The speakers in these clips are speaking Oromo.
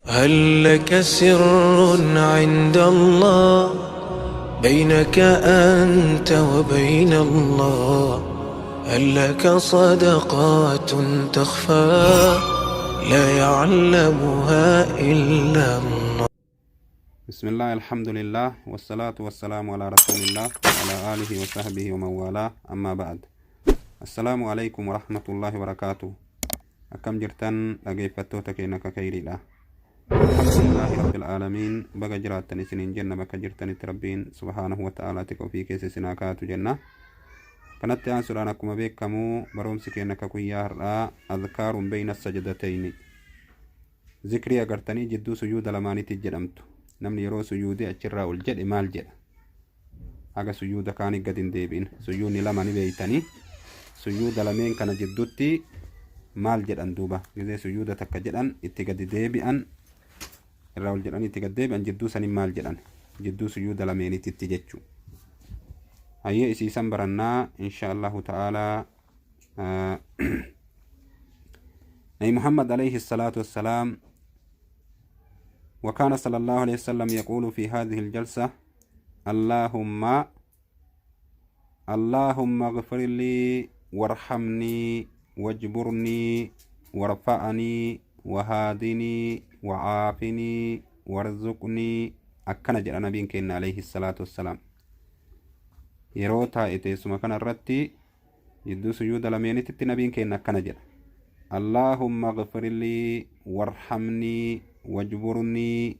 هل لك سر عند الله بينك أنت وبين الله؟ هل لك صدقات تخفى لا يعلمها إلا الله؟ بسم الله، الحمد لله، والصلاة والسلام على رسول الله وعلى آله وصحبه ومن والاه، أما بعد، السلام عليكم ورحمة الله وبركاته. Akkam jirtan dhaggeeffattoota keenya akka khayriidha? Alhamdulillahi rabbil aalamiin. Baga jiraattan isiniin jenna. Bakka jirtanitti Rabbiin subhaanahu wa ta'aalaa tika ofii keessa isin haa kaatu jenna. Kanatti aansuudhaan, akkuma beekamu, barumsi keenya akka guyyaa har'aa azkaaruun beeyna sajadatayni, zikrii agartanii jidduu sujuuda lamaanitti jedhamtu. Namni yeroo sujuudee achirraa ol jedhe maal jedha, haga sujuuda kaanii gad hin deebi'in? Sujuudni lama ni beeytanii. Sujuuda lameen kana jidduutti maal jedhan duuba? Gizee sujuuda takka jedhan itti gadi deebi'an, irraa ol jedhanii itti gad deebi'an, jidduu sanin maal jedhan, jidduu sujuuda lameenitti jechuu? Hayyee, isiisan barannaa insha Allahu ta'aalaa. Nabi Muhammad alayhi salaatu wassalaam, وكان صلى الله عليه وسلم يقول في هذه الجلسة: اللهم اللهم اغفر لي وارحمني واجبرني وارفعني وهادني وعافني وارزقني. Akkana jedha nabiin keenya alayhi salaatu wassalaam yeroo taa'e teessuma kana irratti jidduu sujuuda lameenitti. Nabiin keenya akkana jedha: اللهم اغفر لي وارحمني واجبرني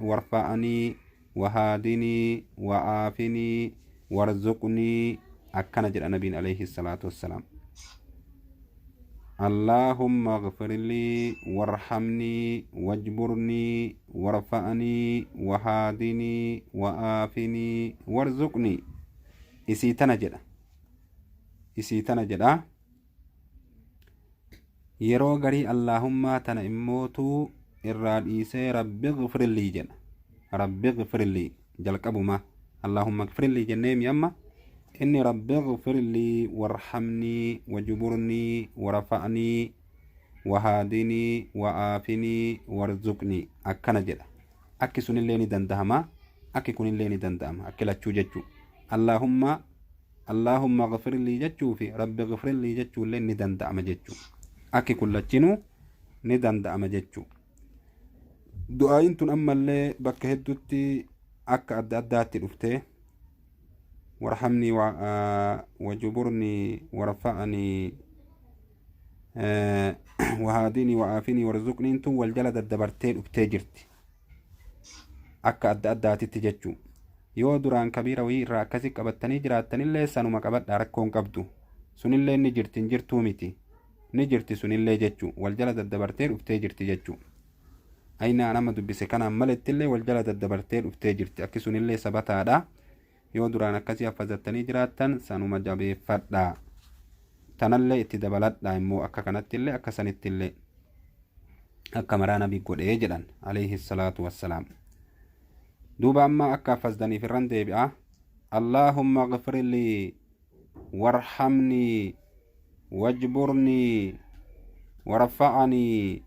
وارفعني وهادني وعافني وارزقني. Akkana jedha nabiin alayhi salaatu wassalaam: اللهم اغفر لي وارحمني واجبرني وارفعني وهادني وعافني وارزقني. Isii tana jedha, isii tana jedha. Yeroo garii allaahummaa tana immootuu irraa dhiisee رب اغفر لي jedha. رب اغفر لي jalqabuma. اللهم اغفر لي jenneemi, amma inni رب اغفر لي وارحمني واجبرني وارفعني وهادني وعافني وارزقني akkana jedha. Akki sunillee ni dandahama, akki kunillee ni danda'ama, akki lachuu jechuu. Allaahumma اللهم اغفر لي jechuu fi رب اغفر لي jechuullee ni danda'ama jechuu. Akki kun lachinuu ni danda'ama jechuu. Du'aayin tun ammallee bakka hedduutti akka adda addaatti dhuftee, وارحمني واجبرني وارفعني وهادني وعافني وارزقني tun wal jala daddabartee dhuftee jirti akka adda addaatitti jechuu. Yoo duraan kabiira wayii irraa akkasi qabattanii jiraattanillee sanuma qabadha, rakkoon qabdu. Sunillee ni jirti, hin jirtuu miti, ni jirti sunillee jechuu. Wal jala daddabartee dhuftee jirti jechuu. Aynaa nama dubbise kanaan malettillee wal jala daddabartee dhuftee jirti. Akki sunillee sabataadha. Yoo duraan akkasii haffazattanii jiraattan sanuma jabeeffadha, tanallee itti dabaladha immoo, akka kanattillee akka sanittillee akka maraa nabi godhee jedhan alayhi salaatu wassalaam. Duuba amma akka haffazdaniif irran deebi'a: اللهم اغفر لي وارحمني واجبرني وارفعني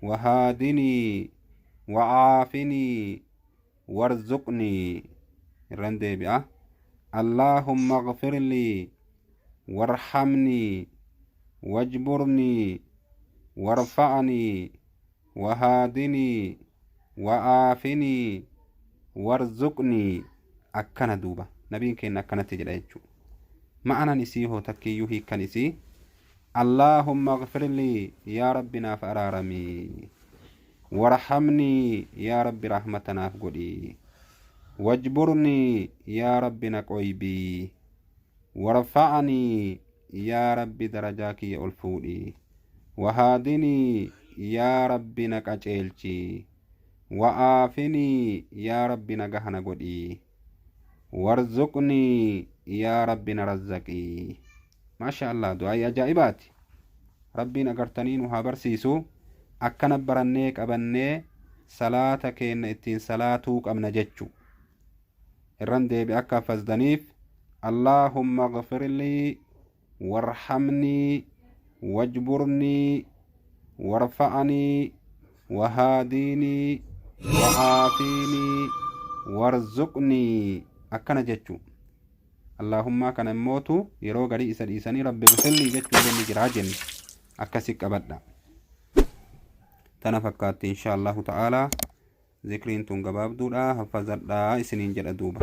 وهادني وعافني وارزقني. Irran deebi'a: اللهم اغفر لي وارحمني واجبرني وارفعني وهادني وعافني وارزقني. Akkana duuba nabiin keenya akkanatti jedha jechuu. Ma'anan isii hoo takkiyyuu hiikkan isii: اللهم اغفر لي, yaa Rabbi naaf araaramii, وارحمني, yaa Rabbi rahmata naaf godhii, واجبرني, yaa Rabbi na qoybii, وارفعني, yaa Rabbi darajaa kiyya ol fuudhii, وهادني, yaa Rabbi na qaceelchii, وعافني, yaa Rabbi nagaha na godhii, وارزقني, yaa Rabbi na razzaqii. Maasha Allah, du'aa'ii ajaa'ibaati. Rabbiin agartanii nu haa barsiisu. Akkana barannee qabannee salaata keenna ittiin salaatuu qabna jechu. Irran deebi akka haffazdaniif: اللهم اغفر لي وارحمني واجبرني وارفعني. Wahaadiinii, wa'aafiinii, warzuqnii akkana jechuu. Allaahummaa kana immootu yeroo garii isa dhiisanii rabbi gfirlii jechuullee ni jiraa jenne. Akkasi qabadha. Tana fakkaatti insha Allahu ta'aalaa. Zikriin tun gabaabduudha, haffazadhaa isiniin jedha duuba.